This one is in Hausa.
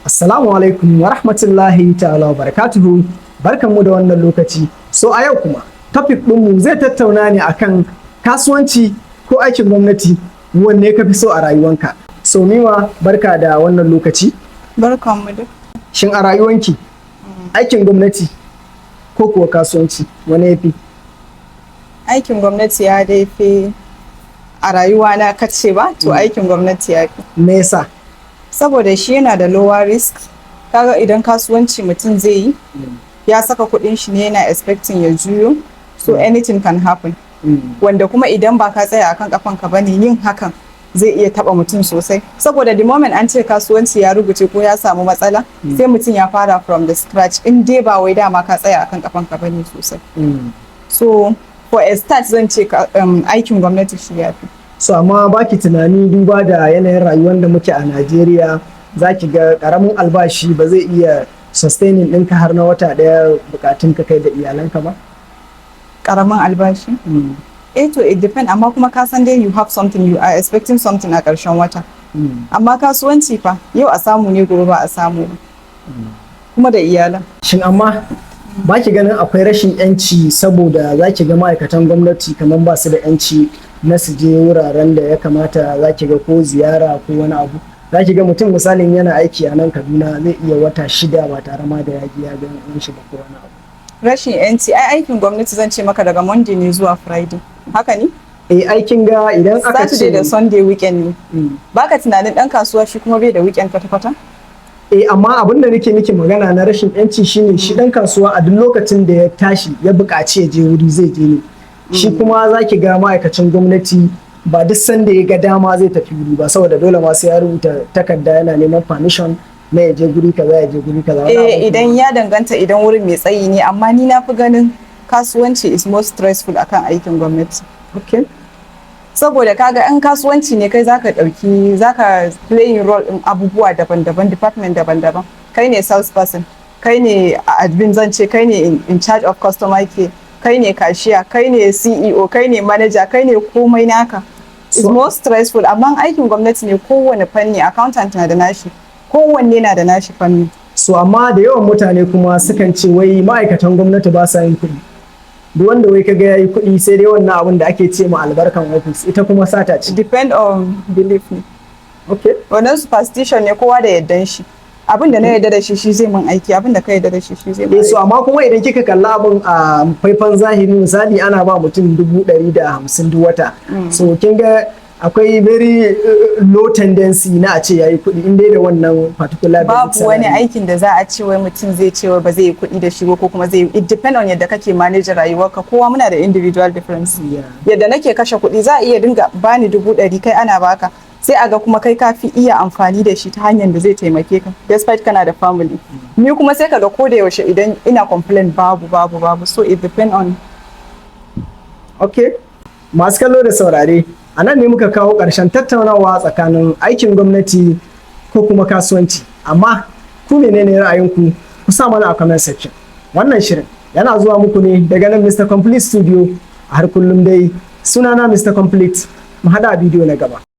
Assalamu alaikum wa rahmatullahi ta'ala wa barakatuhu. Barkanmu da wannan lokaci. So a yau kuma topic ɗinmu zai tattauna ne akan kasuwanci ko aikin gwamnati, wanne ka fi so a rayuwanka. So Mima, barka da wannan lokaci. Barkanmu da. Shin a rayuwanki, aikin gwamnati ko kuwa kasuwanci, wane ya fi? Aikin gwamnati ya dai fi a rayuwa na kace ba, to aikin gwamnati ya fi. Me yasa? Saboda shi yana da lower risk. Kaga idan kasuwanci mutum zai yi, ya saka kuɗin shi ne, yana expecting ya juyo, so anything can happen. Wanda kuma idan ba ka tsaya akan kafanka bane, yin hakan zai iya taba mutum sosai. Saboda the moment an ce kasuwanci ya rubuce ko ya samu matsala, sai mutum ya fara from the scratch, in dai ba wai dama ka tsaya akan kafanka bane sosai. So for a start zan ce aikin gwamnati shi ya fi. So amma baki tunani, duba da yanayin rayuwar da muke a Najeriya, za ki ga karamin albashi ba zai iya sustaining ɗinka har na wata ɗaya, bukatun ka kai da iyalanka ba? Karamin albashi? Eh to, it depend, amma kuma ka san dai you have something, you are expecting something a ƙarshen wata. Amma kasuwanci fa, yau a samu ne, gobe ba a samu ba. Kuma da iyalan. Shin amma ba ki ganin akwai rashin yanci, saboda za ki ga ma'aikatan gwamnati kamar ba su da yanci na su je wuraren da ya kamata, za ki ga ko ziyara ko wani abu, za ki ga mutum misalin yana aiki a nan Kaduna, zai iya wata 6 ba tare ma da ya ji ya ga yan shi ba ko wani abu? Rashin yanci, ai aikin gwamnati zan ce maka daga Monday ne zuwa Friday. Haka ne? Eh, aikin ga idan aka ce Saturday da Sunday weekend ne. Baka tunanin dan kasuwa shi kuma bai da weekend kwata-kwata? Eh, amma abin da nake miki magana na rashin yanci shine, shi dan kasuwa a duk lokacin da ya tashi ya buƙaci ya je wuri, zai je ne. Shi kuma za ki ga ma'aikacin gwamnati ba duk sanda ya ga dama zai tafi wuri ba, saboda dole ma sai ya rubuta takarda yana neman permission na ya je guri kaza, ya je guri kaza. Wani Eh, abu idan ya danganta, idan wurin mai tsayi ne, amma ni na fi ganin kasuwanci is more stressful akan aikin gwamnati. Saboda kaga in kasuwanci ne, kai zaka dauki, zaka playing role in abubuwa daban-daban, department daban-daban. Kai ne sales person, kai ne admin, zan ce kai ne in charge of customer care, kai ne cashier, kai ne CEO, kai ne manager, kai ne komai naka. It's more stressful. Amma aikin gwamnati ne, kowane fanni accountant na da nashi, kowanne na da nashi fanni. So amma da yawan mutane kuma sukan ce wai ma'aikatan gwamnati ba sa yin kuɗi, duk wanda wai kaga yayi kuɗi, sai dai wannan abin da ake ce ma albarkan office, ita kuma sata ce. Depend on belief ne. Wannan superstition ne, kowa da yaddan shi. Abin da na yarda da shi, shi zai mun aiki. Abin da ka yarda da shi, shi zai mun Eh, so aiki. Amma kuma idan kika kalla abin a faifan zahiri, misali ana ba mutum 150,000 duk wata, so kin ga akwai very low tendency na a ce yayi kuɗi in dai da wannan particular basic Babu wani salary. aikin da za a ce wai mutum zai ce wai ba zai yi kuɗi da shi ba ko kuma zai yi. It depend on yadda kake manage rayuwarka. Kowa muna da individual difference. Yadda nake kashe kuɗi, za a iya dinga bani 100,000, kai ana baka, sai a ga kuma kai ka fi iya amfani da shi ta hanyar da zai taimake ka despite kana da family. Ni kuma sai kaga ko da yaushe idan ina complain, babu, babu, babu. So it depend on Ok, masu kallo da saurare, a nan ne muka kawo ƙarshen tattaunawa tsakanin aikin gwamnati ko kuma kasuwanci. Amma ku, menene ra'ayinku? Ku sa mana a comment section. Wannan shirin yana zuwa muku ne daga nan Mr. Complete Studio. A har kullum dai sunana Mr. Complete. Mu haɗa a bidiyo na gaba.